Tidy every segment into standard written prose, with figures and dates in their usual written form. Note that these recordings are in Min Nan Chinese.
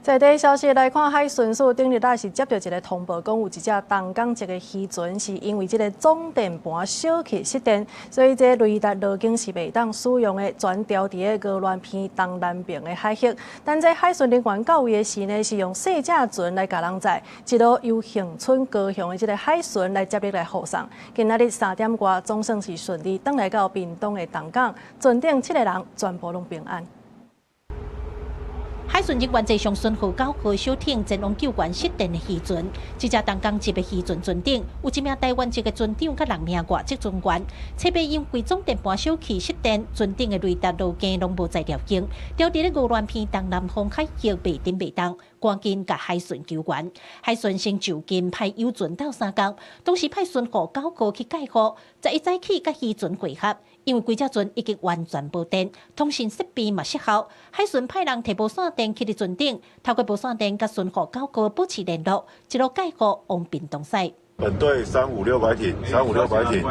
在地消息來看，海巡署頂日仔是接著一个通報，講有一隻東港籍的漁船是因為這个總電盤小氣失電，所以這雷達路徑是袂當使用的，全牢佇个鵝鑾鼻東南邊的海域。但這海巡人員到位的時呢，是用細隻船來共人載，一路由恆春高雄的這个海巡來接力來護送。今仔日3點外，總算是順利轉來到屏東的東港，船頂七个人全部攏平安。海巡人員坐上巡護9號小艇前往救援失電的漁船，這隻東港籍的漁船船頂有一名台灣籍的船長佮六名外籍船員。冊尾因為總電盤小氣失電，船頂的雷達路徑攏無在調景，牢佇咧鵝鑾鼻東南方海域袂振袂動，趕緊共海巡救援。海巡先就近派遊船鬥相共，同時派巡護九號去蓋護，11早起佮漁船會合。因為規隻船已經完全無電，通訊設備嘛失效。海巡派人提無線電去佇船頂，透過無線電佮巡護九號保持聯絡，一路蓋護往屏東駛。本隊356拐艇，三五六拐艇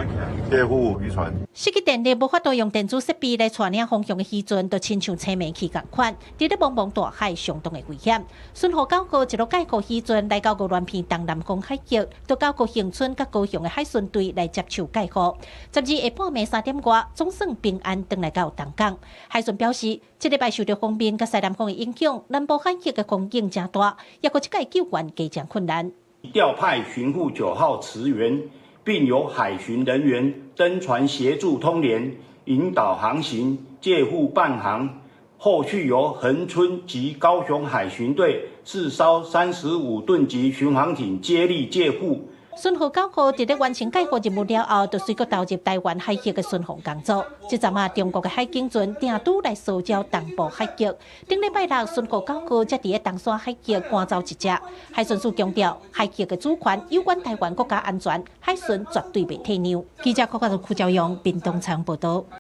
獵護漁船。失去電力，無法度用電子設備來帶領方向的漁船，就親像青盲去仝款，佇咧茫茫大海相當的危險。巡護九號一路蓋護漁船來到鵝鑾鼻東南方海域，就交予恆春佮高雄的海巡隊來接手蓋護。12下半暝3點外，總算平安轉來到東港。海巡表示，這禮拜受著鋒面佮西南風的影響，南部海域的風湧誠大，抑閣這擺救援加誠困難。調派巡護9號馳援，並由海巡人員登船協助通聯、引導航行、借護伴航。後續由恆春及高雄海巡隊四艘35噸級巡防艇接力借護。巡護九號佇咧完成蓋護任務了後，就隨閣投入台灣海域的巡防工作。這陣仔中國的海警船定拄來騷擾東部海域。頂禮拜六，巡護九號才佇咧東沙海域趕走一隻。海巡署強調，海域的主權攸關台灣國家安全，海巡絕對袂退讓。記者郭家區昭陽屏東採訪報導。